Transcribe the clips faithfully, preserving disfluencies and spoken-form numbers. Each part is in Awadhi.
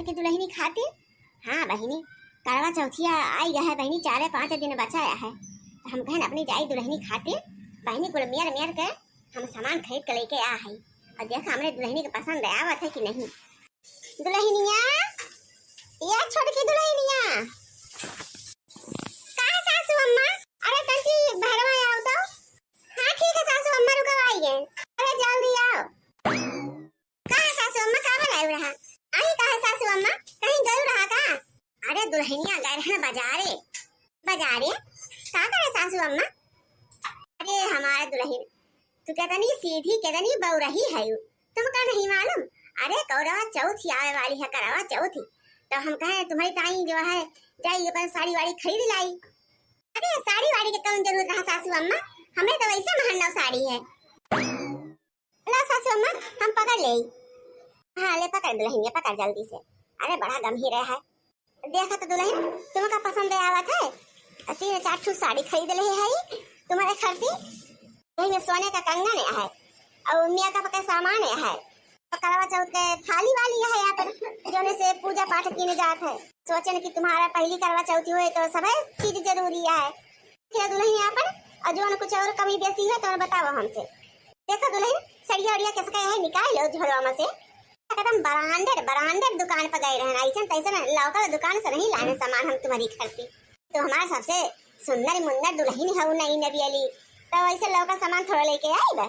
के दुलहिनी खातिर। हाँ बहिनी, करवा चौथिया आई गए है बहिनी, चारे पाँच दिन बचा है, तो हम कहन अपनी जाई दुलहिनी खातिर। बहिनी कुल मेर मेर के हम सामान खरीद के लेके आ है, और देखा हमरे दुलहिनी के पसंद आवत है कि नहीं। दुलहिनिया, या छोटकी दुलहिनिया। का है सासू अम्मा? अरे तनकी बहरवा आओ तो। हाँ ठीक है सासू अम्मा, रुका आई है। अरे जल्दी आओ। का है सासू अम्मा, का बनाए रहा? आई का है सासू अम्मा, कहीं गई रहा का? अरे दुलहिनिया गए रहे ना बाजारे। बाजारे? का करे सासू अम्मा? अरे हमारे दुलहिन, तू कितनी सीधी, कितनी बौरही है यू, तुमका नहीं मालूम? अरे करवा चौथ ही आवे वाली है, करवा चौथ ही, तो हम कहे तुम्हारी ताई जो है जाई अपन साड़ी वाड़ी खरीद लाई। अरे साड़ी वाड़ी के कौन जरूरत रहा सासू अम्मा, हमें तो वैसे महंगा साड़ी है। ला सासू अम्मा, हम पकड़ ले। हाँ ले पकड़ दुलहिनिया, पकड़ जल्दी से। अरे बड़ा गमही रहा है। देखा तो दुलहिन, तुमका पसंद आवत है, तीन चार ठू साड़ी खरीद ले है तुम्हारे खातिर। यही में सोने का कंगन है, और मेकअप का सामान है, और करवा चौथ के थाली वाली है यहाँ पर, जोने से पूजा पाठ कीने जात है। सोचन कि तुम्हारा पहली करवा चौथ हुए तो सभी चीज जरूरी है। फिर दुलहिन यहाँ पर, और जो कुछ और कमी बेसी है तो बताओ हमसे। देखो दुलहिन, सड़िया उड़िया किसका है, निकाल लो झोलवा में से। एकदम branded, branded दुकान पर गए रहन, ऐसन तैसन local दुकान से नहीं लाने सामान हम तुम्हारी घर से। तो हमारा सबसे सुंदर मुंदर दुलहिन हऊ नई नबियली, तो ऐसे local सामान थोड़ा लेके आई बा।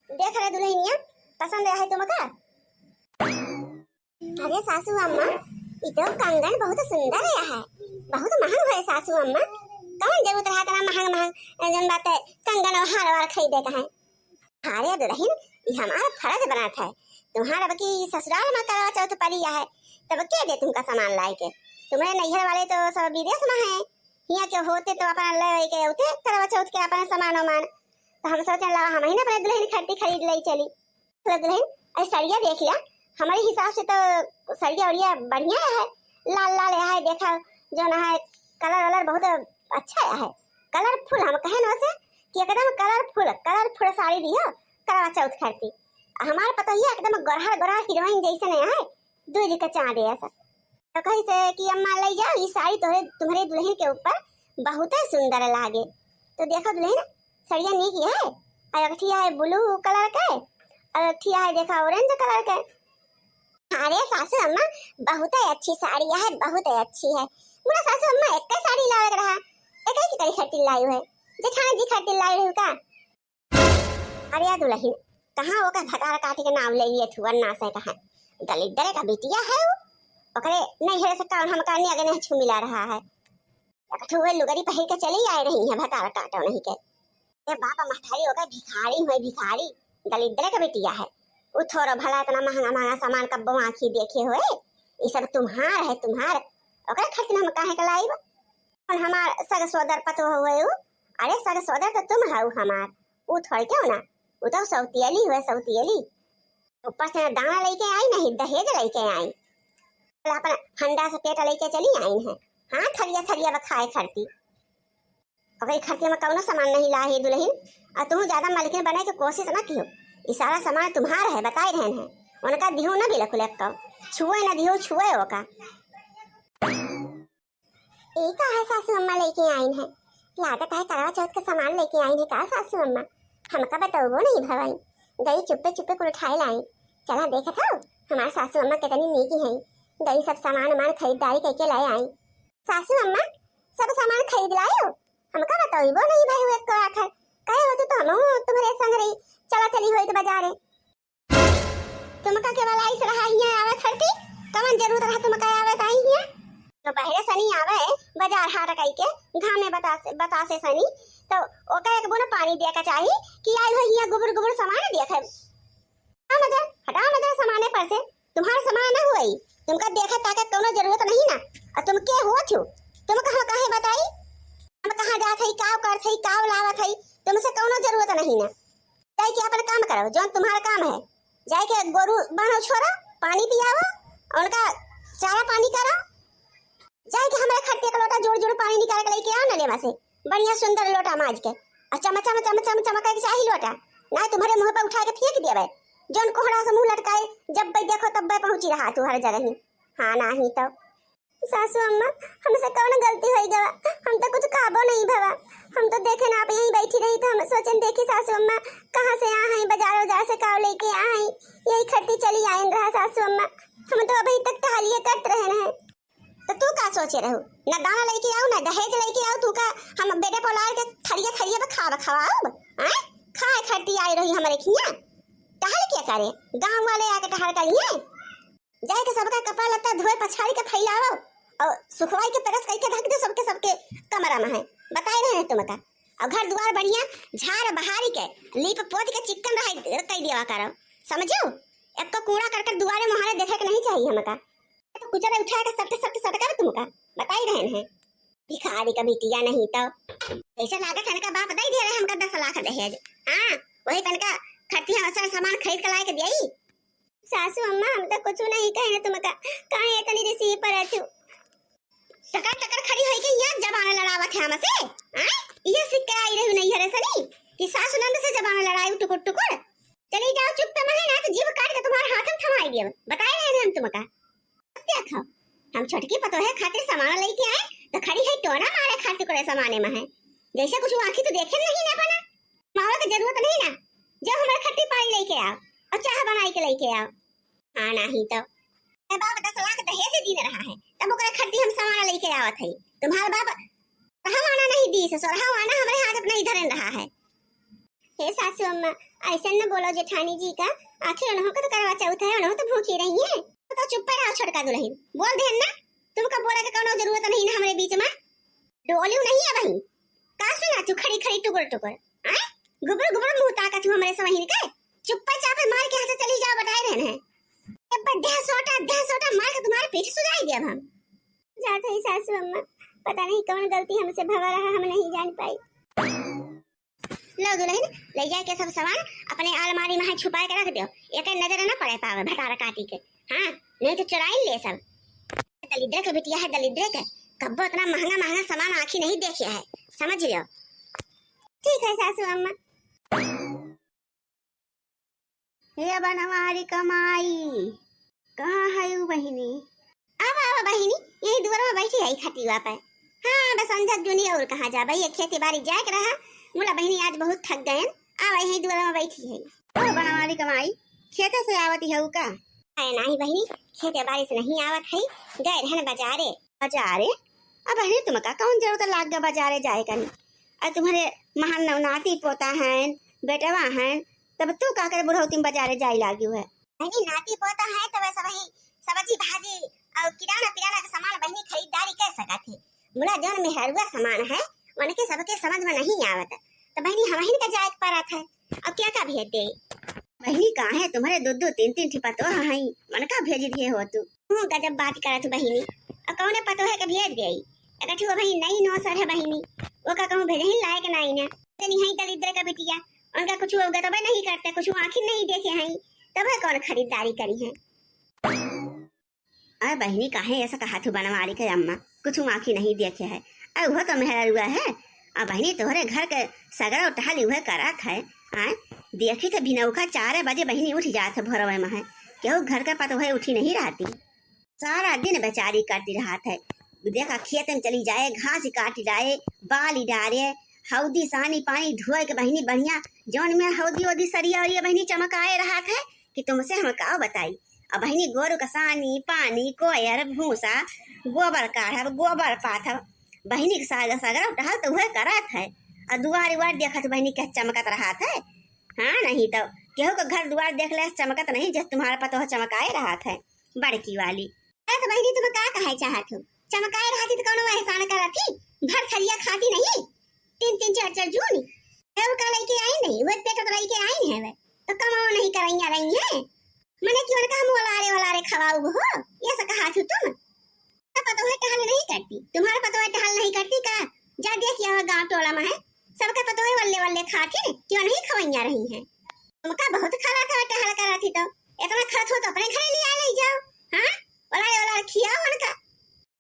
देख रहे दुलहिनिया, पसंद है तुमका? अरे सासू अम्मा, ई तो कंगन बहुत सुंदर है, बहुत महंग है सासू अम्मा। कौन जरूरत रहा इतना महंग महंग, जन बात है, कंगन और हार वार खरीदे का है? अरे दुलहिन, ई हमारा फर्ज बनत है। तुम्हारा अब की ससुराल में करवा चौथ पड़ी है, तब के दे तुमका सामान लाए के? तुम्हारे नैहर वाले तो सब विदेश में हैं, हियाँ के होते तो अपन ले के उठे करवा चौथ के अपन सामान वामान। तो हम सोचे लावा हम ही ना अपने दुलहिन खरीदी खरीद ले चली। तो दुलहिन, ऐ सड़िया देख लिया, हमारे हिसाब से तो सड़िया उड़िया बढ़िया है, लाल लाल है, देखा जो ना है, colour वलर बहुत अच्छा है, colourful। हम कहे ना से कि एकदम colourful, colourful साड़ी दियो करवा चौथ खातिर। हमार पतोहिया एकदम गोरहर गोरहर हीरोइन जैसे नहीं है, दूज के चाँद ऐसा। तो कही से कि अम्मा ले जाओ, ई साड़ी तोहरे, तुम्हारे दुलहिन के ऊपर बहुते सुंदर लागे। तो देखो दुलहिन, सड़िया नीक है, और एक ठिया है blue colour के, और एक ठिया है देखा orange colour के। अरे सासू अम्मा, बहुते अच्छी साड़ी है, बहुते अच्छी है। मुझे सासू अम्मा एक साड़ी लावे के रहा, एक ही करी खातिर लाई है, जेठानी जी खातिर लाई रहू का? अरे या दुलहिन, कहाँ ओकर भतार काटे के नाम ले लिए थुअर ना से कहाँ? दलिद्दर का बिटिया है वो, ओकरे नैहर से कौन हमका नियग नहीं छू मिला रहा है। एक ठो उहे लुगरी पहिर के चली आए रही है भतार काटो नहीं के। ए बाप महतारी ओकर भिखारी हुए भिखारी, दलिद्दर का बिटिया है। उ थोड़ो भला इतना महंगा महंगा सामान कब्बो आँखी देखे हुए, ई सब तुम्हार है तुम्हार, ओकरे खातिर हम काहे के लाइब? और हमार सग सोदर पतोह हुए उ, अरे सग सोदर तो तुम हऊ हमार, उ थोड़ क्यों ना, उ तो सौतियली हुए सौतियली। ऊपर से ना दाना लेके आई, नहीं दहेज लेके आई, अपन हंडा से पेट लेके चली आई है। हाँ थरिया थरिया बखाए खरती, ओकरी खरती में कौनो सामान नहीं ला है दुलहिन। और तुम ज्यादा मालकिन बने के कोशिश ना कियो, ई सारा सामान तुम्हार है, बताए रहन है, उनका दिहो ना बिल्कुल एक, छुए ना दिहो, छुए ओका। ई का है सासू अम्मा लेके आइन है? लागत है करवा चौथ के सामान लेके आइन है का सासू अम्मा? हमका बतौबो नहीं भवाई। गई चुप्पे चुप्पे कुल उठाए लाई। चला देखत हो हमार सासू अम्मा कितनी नीकी है। गई सब सामान उमान खरीदारी करके ले आई। सासू अम्मा सब सामान खरीद लायो? हमका बतौबो नहीं भाई एक आखर। कहे होती तो हम तुम्हारे संग रही। चला चली होई तो बाजारे। तुमका के वाला इस रहा हियाँ आवे खरती, कवन जरूरत रहा तुमका आवे ताई हियाँ? तो बहरे सनी आवे, बाजार हाट कई के, घामे बतासे, बतासे सनी, तो ओका एक बूंद पानी दिया का चाही कि आई हो हियाँ गुबुर गुबुर सामान दिया है। हटाओ नजर, हटाओ नजर सामाने पर से, तुम्हारा सामान ना हुई, तुमका देखे ताके कौनो जरूरत नहीं ना, और तुम के हुआ थो? तुमका हम काहे बताई? हम कहाँ जात हई, काव करत हई, काव लावत हई, तुमसे कौनो जरूरत नहीं ना। जाई के अपन काम करो, जौन तुम्हारा काम है। जाई के गोरू बान्हो छोड़ो, पानी पियावो, उनका चारा पानी करो। जाई के हमारे खटिया का लोटा जोड़ जोड़ पानी निकाल के लेके आओ नलेवा से, बढ़िया सुंदर लोटा माज के, और चम चम चम चम चमका के चाही लोटा, ना तुम्हारे मुंह पे उठा के फेंक देवे। जौन कोहड़ा से मुंह लटकाए, जब बे देखो तब बे पहुंची रहा तू हर जगह ही। हाँ, नाही तो। सासू अम्मा, हमसे कौन गलती होई गवा? हम तो कुछ कहबो नहीं भवा। हम तो देखे ना, आप यहीं बैठी रही तो हम सोचन, देखी सासू अम्मा कहाँ से आ हैं, बाजार उजार से काव लेके आ हैं, यही खरती चली आयन रहा सासू अम्मा। हम तो अभी तक टहलिए करत रहन हैं। तो तू का सोचे रहू? ना दाना लेके आऊ, ना दहेज लेके आऊ, तू का हम बेटे पोलार के थरिया थरिया पे खावा खवाऊब? हैं? खाए खरती आई रही हमरे खिया, टहल क्या करे? गाँव वाले आके टहल करिए। जाए के सबका कपड़ा लत्ता धोए पछाड़ी के फैलावो और सुखवाई के प्रेस करके रख दे सबके, सबके कमरा में है, बताए रहे हैं तुमका। और घर दुआर बढ़िया झाड़ बहारी के लीप पोत के चिक्कन रह कर देवा करो, समझो? एक तो कूड़ा करके दुआरे मुहारे देखे के नहीं चाहिए हमका। तो कुचरे उठा के सट सट सटका तुमका, बताई रहे हैं। भिखारी का बिटिया नहीं तो। ऐसा लागत है इनका बाप दे दे रहे हमका दस लाख दहेज। हाँ, वही पे इनका खर्ची हम सामान खरीद के लाए के दियाई। सासू अम्मा, हम तो कुछ नहीं कहे तुमका, काहे इतनी रिसी पर तू? टकर टकर खड़ी होई के यहाँ जबान लड़ावत है हमसे, हाँ? ये सिक्का आई रही नहीं हरे सनी कि सासू नंद से जबान लड़ाई टुकुर टुकुर। चली जाओ चुप पे महे ना तो जीभ काट के तुम्हारे हाथ में थमाई दियो, बताए रहे हम तुमका। अब देखो, हम छोटकी पतोहे खातिर सामान लेके आए तो खड़ी है टोना मारे खातिर करे सामाने में है, जैसे कुछ आँखी तो देखे नहीं ना बना। मावा के जरूरत नहीं ना, जो हमारे खट्टी पानी लेके आओ और चाह बनाई के लेके आओ। हाँ, नहीं तो। ए बाप, दस लाख दहेज दिन रहा है, तब ओकरे खट्टी हम सामान लेके आवत है। तुम्हारे बाप सोरहा आना नहीं दी से, सोरहा आना हमारे हाथ अपना इधर रहा है। हे सासू अम्मा, ऐसा न बोलो जेठानी जी का, आखिर उन्हों का तो करवा चौथ है, उन्हों तो भूखी रही है। तो चुप रहो छोटका दुल्हन, बोल देन ना, तुमका बोले के कोनो जरूरत नहीं ना हमारे बीच में। डोलियो नहीं है बहिन, का सुना तू खड़ी खड़ी टुकुर टुकुर, आय? गुबुर गुबुर मुँह ताका तू हमारे समहिन के, चुप्पा चापे मार के यहाँ से चली जाओ, बताए रहन है। अब देह सोटा, देह सोटा मार के तुम्हारे पीठ सुजाई दिया हम। जात है सासू अम्मा, पता नहीं कौन गलती हमसे भवा रहा, हम नहीं जान पाई। लो दुल्हन, ले जाए के सब सामान अपने आलमारी में है, छुपाए के रख दो, एक नजर न पड़े पावे भतार काटी के। हाँ, नहीं तो चुराई ले सब। दलिद्र के बिटिया है, दलिद्र के, कब्बो इतना महंगा महंगा सामान आँखी नहीं देखे है, समझ लो। ठीक है सासू अम्मा। हे बनवारी कमाई, कहाँ है उ बहिनी? आवा, आवा बहिनी, यही दुआर में बैठी है खटिया पे। हाँ, बस अंजक जुनी और कहाँ जाबे, ये खेती बाड़ी जाए के रहा। मुला बहिनी आज बहुत थक गयन, आवा यही दुआर में बैठी है। ओ बनवारी कमाई, खेते से आवत है का? अरे नहीं बहिनी, खेते बाड़ी से नहीं आवत है, गए रहन बाजारे। बाजारे? अब बहिनी तुमका कौन जरूरत लाग गया बाजारे जाए कनी? अरे तुम्हारे महान नव नाती पोता हैं, बेटवा हैं, तब तू का करे बुढ़ौती में बाजारे जाए लागी है? बहिनी नाती पोता है तब सब ही सब्जी भाजी और किराना पिराना का सामान बहिनी खरीदारी कर सकत है। मुला जौन मेहरुआ सामान है उनके सबके समझ में नहीं आवत, तो बहिनी हमहिन का जाए के पड़त है। अब क्या का भेज दे? बहिनी काहे तुम्हारे दो दो तीन तीन ठे पतोह हैं, उनका भेज दिए हो तू? तू गजब बात करत हो बहिनी, अब कौने पतोह के भेज दे? अगर तू बहिनी नई नौसर है बहिनी, वो का कहूँ भेजही लायक नहीं ना। तनी है दलिद्र का बिटिया, उनका कुछ वो गतबे नहीं करते, कुछ वो आँखी नहीं देखे हैं, तब है कौन खरीदारी करी है? अरे बहिनी, काहे ऐसा कहा तू बनवारी के अम्मा? कुछ आँखी नहीं देखे है। अरे वो तो मेहरुआ है। अब बहिनी तोहरे घर के सगरो टहली हुए करत है। आय, देखी तो भिनौका चार बजे बहिनी उठ जात है भोरवे में है। केहू घर के पतोहे उठी नहीं रहती। सारा दिन बेचारी करती रहत है। देखा खेत में चली जाए, घास काटी लाए, बाली डारे, हौदी सानी पानी धोए के बहिनी बढ़िया, जौन में हौदी ओदी सरिया ओरिया बहिनी चमकाए रहत है कि तुमसे हम का बताई। अब बहिनी गोरू का सानी पानी, कोयर भूसा, गोबर काढ़ब, गोबर पाथब, बहिनी के साग सगरा टहल तो उहे करत है। आ दुआर उआर देखत बहिनी के चमकत रहत है। हाँ, नहीं तो केहू का घर दुआर देख ले चमकत नहीं, जैसे तुम्हारा पतोह चमकाए रहत है बड़की वाली। अरे तो बहिनी, तुम का कहे चाहत हो? चमकाए रहती तो कौनो एहसान करत ही? भर थरिया खाती नहीं, तीन तीन चार चार जून। केहू का लेके आई नहीं, वे पेट तो लेके आई है वे। तो कमाओ नहीं करैया रही है। मने कि उनका हम ओलारे ओलारे खवाऊ हो, ये से कहा थी तुम? तो पतोहे टहल नहीं करती, तुम्हारे पतोहे टहल नहीं करती का? जा देख यहाँ गाँव टोला में है, सबके पतोहे वल्ले वल्ले खाती, क्यों नहीं खवैया रही है? तुमका बहुत खला था टहल करा थी तो, इतना खर्च हो तो अपने घरे ले आ ले जाओ। हाँ, ओलारे ओलारे खियाओ उनका।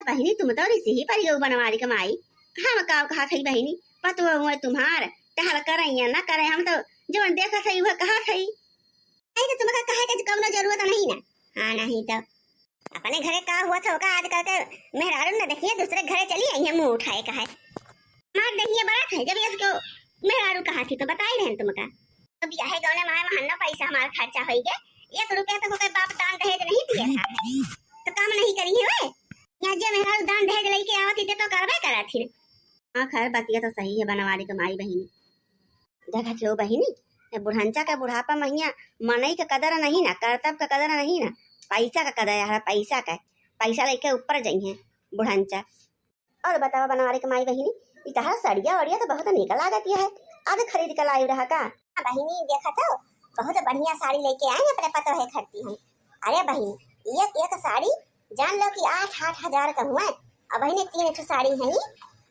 बहिनी, तुम तो रिसी ही परी हो बनवारी कमाई। हम का कहा थई बहिनी, पतोह हुए तुम्हार, टहल करे या ना करे, हम तो जवन देखत हई उहे कहत हई। नहीं तो तुमका कहे के कौनो जरूरत नहीं ना। हाँ, नहीं तो। अपने घरे का हुआ था का, आजकल के मेहरारू न देखिए, दूसरे घरे चली आई है मुँह उठाए का है। हमार दहिया बड़ा था, जब इसको मेहरारू कहा थी तो बताई रहन तुमका। तो बियाहे गौने माए महन्ना पैसा हमार खर्चा होई गे, एक रुपया तो होके बाप दान दहेज नहीं दिया था, तो काम नहीं करी है वे। यहाँ जे मेहरारू दान दहेज लेके आवत थी, ते तो करबे करत थी। हाँ, खैर, बतिया तो सही है बनवारी के माई बहिनी। देखत हो बहिनी, ये बुढ़ंचा के बुढ़ापा महिया मनई के कदर नहीं ना, करतब के कदर नहीं ना, पैसा का कदर है, पैसा का, पैसा लेके ऊपर जइहे बुढ़ंचा। और बतावा बनवारी के माई बहिनी, ई तहार सड़िया वड़िया तो बहुत निक लागत है, आज खरीद के लाई रहा का? हाँ बहिनी, देखत हो, बहुत बढ़िया साड़ी लेके आई अपने पतोहे खरती हम। अरे बहिनी, एक एक साड़ी जान लो कि आठ आठ हजार का हुआ। अब बहिनी तीन ठो साड़ी है,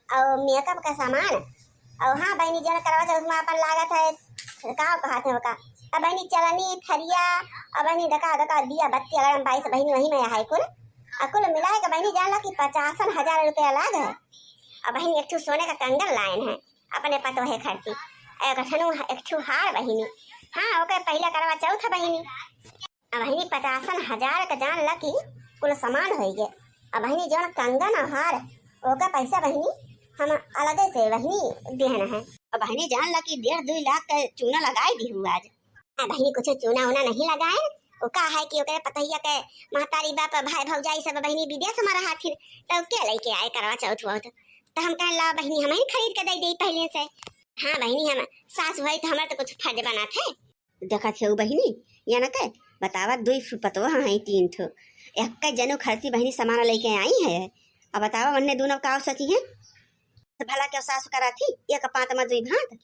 और मेकअप का सामान, और हाँ बहिनी, जन करवा चौथ में अपन लागत है, का कहत है ओका, अब बहिनी चलनी थरिया, अब बहिनी डका डका दिया बत्ती अगर हम बाईस बहिनी वही में है कुल, और कुल मिलाए के बहिनी जान लो कि पचासन हजार रुपया लाग है। अब बहिनी एक ठो सोने का कंगन लायन है अपने पतोहे खरती, एक ठनु एक ठो हार बहिनी, हाँ ओके पहला करवा चौथ है बहिनी। अब बहिनी पचासन हजार का जान ला कि कुल सामान होई गे। अब बहिनी जौन कंगन और हार, ओका पैसा बहिनी हम अलगे से बहिनी देहन है। अब बहिनी जान ला कि डेढ़ दुई लाख का चूना लगाई दी हूँ आज। अब बहिनी कुछ चूना उना नहीं लगाए, वो का है कि ओकरे पतोहिया के महतारी बाप भाई भौजाई सब बहिनी विदेश में रहा थी, तो के लेके आए करवा चौथ वौथ, तो हम कहन ला बहिनी हम ही खरीद के दे दे पहले से। हाँ बहिनी, हम सास भाई तो हमारे तो कुछ फर्ज बना थे। देखत हऊ बहिनी, या न के बतावा, दुई ठो पतोह हैं, तीन ठो, एक जनू खरती बहिनी सामान लेके आई है। अब बतावा, उन्ने दोनों का सोची हैं? तो भला क्यों सास करा थी, एक पात में दुई भात।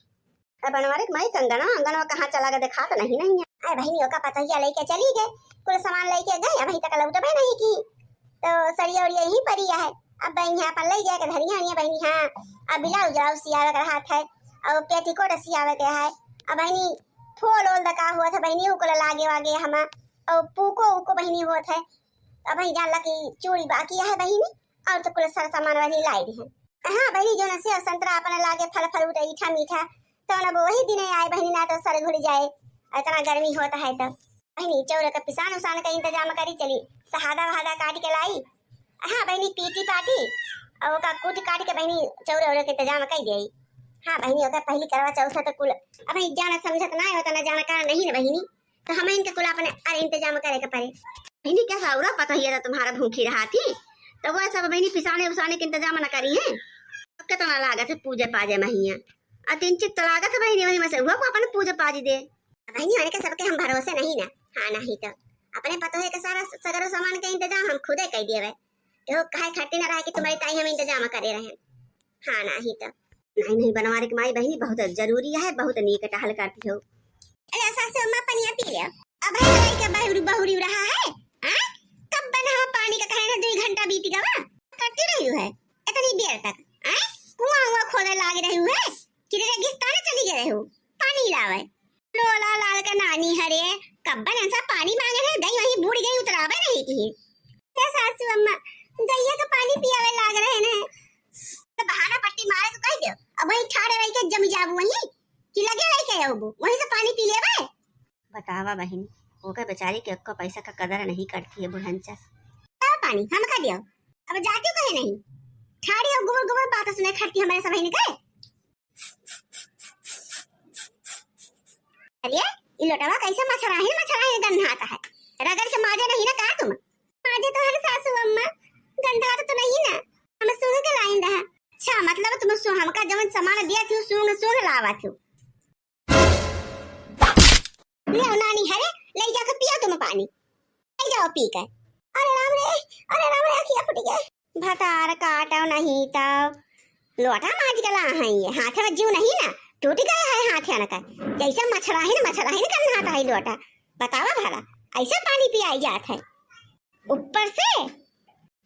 अब बनवारी के माई कंगना, अंगनवा कहाँ चला गए, देखा तो नहीं, नहीं है। अरे बहिनी, ओका पतोहिया लेके चली गए, कुल सामान लेके गए, अभी तक लौटबे नहीं की। तो सड़िया उड़िया यहीं पड़ी है। अब बहिनी यहाँ पर ले जाके धनिया हनिया बहिनी, हाँ, अब ब्लाउज उलाउज सियावे के रहत है, और पेटीकोट सियावे के है। अब बहिनी फूल ओल दका हुआ था बहिनी, उको लागे वागे हम, और पूको उको बहिनी हुआ था। अब बहिनी जान ला कि चूड़ी बाकी है बहिनी, और तो कुल सर सामान बहिनी लाई दी है। हाँ बहिनी, जो न सेव संतरा अपने लागे, फल फल उठे ईठा मीठा, तो न वो वही दिने आए बहिनी, ना तो सर घुल जाए, इतना गर्मी होता है तो। बहिनी, चौरे का पिसान उसान का इंतजाम करी चली, सहादा वहादा काट के लाई। हाँ बहिनी, पीटी पाटी और ओका कूट काट के बहिनी चौरे ओरे के इंतजाम कर दे। हाँ बहिनी, ओका पहली करवा चौथ है तो कुल अब बहिनी जानत समझत ना है, उतना जानकार नहीं ना बहिनी, तो हम इनके कुल अपने अरे इंतजाम करे के पड़े। बहिनी, क्या सौरा पतोहिया तो तुम्हारा भूखी रहा थी, तो वह सब बहिनी पिसाने उसाने के इंतजाम न करी है, कितना लागत है पूजे पाजे महिया। आ किंचित तो लागत है बहिनी, वही में से हुआ को अपन पूजा पाजी दे। बहिनी, उनके सबके हम भरोसे नहीं ना। हाँ, नहीं तो अपने पतोहे के सारा सगरो सामान के इंतजाम हम खुदे कर दिए। केहू कहे खातिर ना रहे कि तुम्हारी ताई हम इंतजाम करे रहे। हाँ, नहीं तो। नहीं, नहीं, बनवारी के माई बहिनी बहुत जरूरी है, बहुत नीक टहल करती हो। अरे सासू अम्मा, पनिया पी ले। अब है लड़ाई का बहुरी बहुरी रहा है, हाँ? कब बना हो पानी का, कहे ना दुई घंटा बीत गवा, करती रही है इतनी देर तक, हाँ? कुआं हुआ खोदे लाग रही है, कि रेगिस्तान चली गए हो, पानी लावे। लोला लाल का नानी हरे, कब्बन ऐसा पानी मांगे रहे, गई वहीं बूढ़ गई, उतरावे नहीं की। हे सासू अम्मा, गैया का पानी पियावे लाग रहे ने, तो बहाना पट्टी मारे तो कह दो, अब वहीं ठाड़े रह के जम जाबू वहीं, कि लगे रह के अबू, वहीं से पानी पी लेबे। बतावा बहिनी, ओकर बेचारी के एक्को पैसा का कदर नहीं करती है बुढ़ंचा। का पानी हमका दियो, अब जाती कहे नहीं, ठाड़ी और गोबर गोबर बात सुने खटती हमारे सब बहिनी के। अरे, ई लोटवा कैसे मछराहिन मछराहिन गन्हात है? रगड़ के माजे नहीं ना का तुम? माजे तो हर सासू अम्मा, गन्हात तो नहीं ना, हम सूंघ के लाइन रहा। अच्छा, मतलब तुम सु-, हमका जवन सामान दिया थी, सूंघ, सूंघ लावा थी। ले नानी हरे, ले जाके पियो तुम पानी। ले जाओ पी के। अरे राम रे, अरे राम रे, अखिया फूट गए। भतार काटो नहीं तो लोटा माज के ला है ये, हाथ में जीव नहीं ना, टूट गया है हाथ यान का। जैसे मछराहिन, मछराहिन का नहाता है लोटा। बतावा भला, ऐसा पानी पियाई जात है। ऊपर से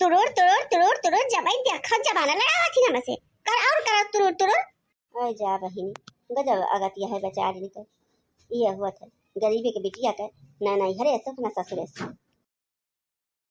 तुरुर, तुरुर, तुरुर, तुरुर, जबाई देखो, जबाना लड़ावा थी हमसे। कर और करो तुरुर, तुरुर। ओए जा बहिनी, गजब अगतिया है बेचारिन के। ये हुआ था गरीबी के बिटिया के, ना नैहरे सुख, ना ससुरे सुख।